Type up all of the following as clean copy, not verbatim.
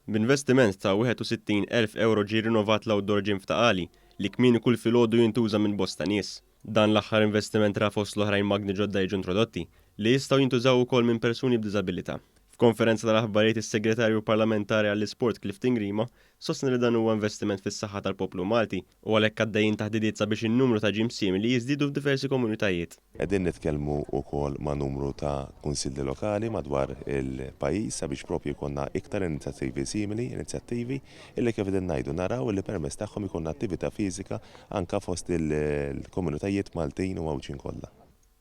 B'investiment ta' 61,000 ewro ġie rinnovat l-outdoor gym f'Ta' Qali, li kmieni kull filgħodu jintuża minn bosta nies. Dan l-aħħar investiment ra fost l-oħrajn magni ġodda jiġu introdotti, li jistgħu jintużaw ukoll minn persuni b'diżabilità. F'konferenza tal-aħbarijiet is-Segretarju Parlamentari għall-Isport Clifton Grima sostna li dan huwa investiment fis-saħħa tal-poplu Malti u għalhekk għaddejjin taħdidiet sabiex in-numru ta' gyms simili jiżdiedu f'diversi komunitajiet. Qegħdin nitkellmu wkoll ma' numru ta' kunsilli lokali madwar il-pajjiż sabiex proprju jkollna iktar inizjattivi simili, inizjattivi illi kif qegħdin ngħidu naraw illi permezz tagħhom ikollna attività fiżika anke fost il-komunitajiet Maltin u Għawdxin kollha.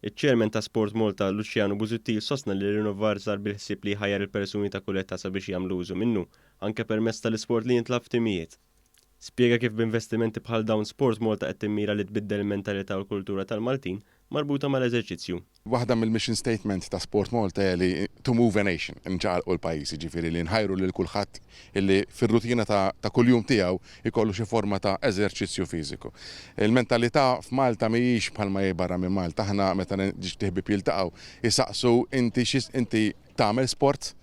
Iċ-Chairman ta' Sport Malta, Luciano Busuttil sostna li r-rinnovar sar bil-ħsieb li jħajjar il-persuni ta' kull età sabiex jagħmlu użu minnu, anke permezz tal-isport li jintlagħab f'timijiet. Spjega kif b'investimenti bħal dawn Sport Malta qed timmira li tbiddel il-mentalità u l-kultura tal-Maltin marbuta mal-eżerċizzju. Waħda mill-mission statement ta' Sport Malta hija li to move a nation, nċaqalqu l-pajjiż, jiġifieri li nħajru lil kulħadd illi fir-rutina ta' ta' kuljum tiegħu jkollu xi forma ta' eżerċizzju fiżiku. Il-mentalità f'Malta mhijiex bħalma hi barra minn Malta. Aħna meta ġieli ħbieb jiltaqgħu jsaqsu inti xi inti tagħmel sport,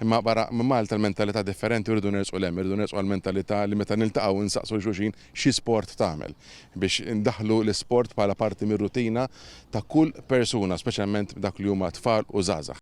imma barra minn Malta l-mentalità differenti u rridu nersqu 'l hemm, irridu nersqu għall-mentalità li meta niltaqgħu nsaqsu lil xulxin xi sport tagħmel biex indaħħlu l-isport bħala parti mir-rutina ta' kull persuna, speċjalment dak li huma tfal u żgħażagħ.